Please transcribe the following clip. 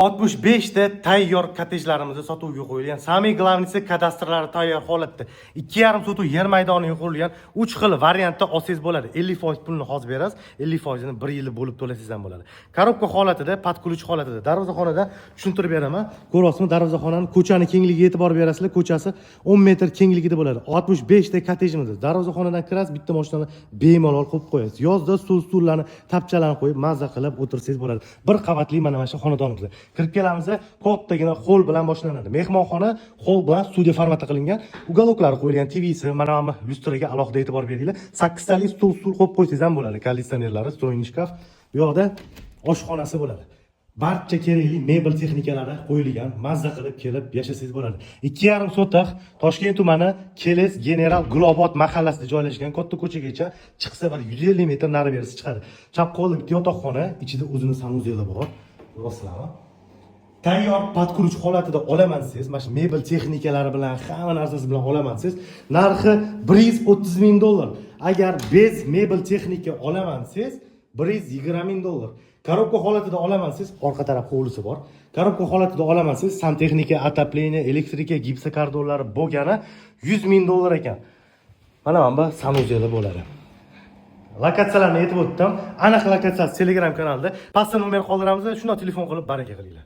65 ta tayyor kottejlarimiz sotuvga qo'yilgan. Самый главный si, kadastrlari tayyor holatda. 2,5 sotix yer maydoniga qurilgan. 3 xil variantda olsangiz bo'ladi. 50% pulni hozir berasiz, 50%ini 1 yil bo'lib to'lasangiz ham bo'ladi. Коробка holatida, под ключ holatida. Darvozaxonada tushuntirib beraman. Ko'ryapsizmi, darvozaxonani, ko'chani kengligiga e'tibor berasizlar. Ko'chasi 10 metr kengligida bo'ladi. 65 ta kottejimiz. Darvozaxonadan kirasiz, bitta mashinani bemalol qo'yib qo'yasiz. Yozda stullarni, tapchalarni qo'yib, mazza qilib o'tirsangiz bo'ladi. Bir qavatli mana shu xonadonimiz. Kirib kelamiz, kattagina холл bilan boshlanadi. Mehmonxona холл bilan studiya formatda qilingan. Уголок lari qo'yilgan, TVsi, mana bu lyustraga alohida e'tibor beringlar. 8 talik stul qo'yib qo'ysangiz ham bo'ladi. Konditsionerlari, встроенный shkaf. Bu yoqda oshxonasi bo'ladi. Barcha kerakli mebel texnikalari qo'yilgan, mazza qilib kelib yashasangiz bo'ladi. 2,5 sotix, Toshkent tumani, Keles, General Gulobod mahallasida joylashgan. Katta ko'chagacha chiqsa, bir 150 metr nari berisi chiqadi. Chap qo'lda bitta yotoqxona, ichida o'zini санузел i bor. Ko'rasizlarmi? Tayyor под ключ holatida olaman desangiz, mana shu mebel texnikalari bilan, hamma narsasi bilan olaman desangiz, narxi 130 ming dollar. Agar без mebel texnika olaman desangiz, 120 ming dollar. Коробка holatida olaman desangiz, orqa taraf hovlisi bor. Коробка holatida olaman desangiz, santexnika, отопление, электрика, gipsokardonlari bo'lgani 100 ming dollar ekan. Mana bu санузел i bo'ladi. Lokatsiyalarni aytib o'tdim. Aniq lokatsiyasi Telegram kanalida. Pastda nomer qoldiramiz, shundoq telefon qilib baraka qilinglar.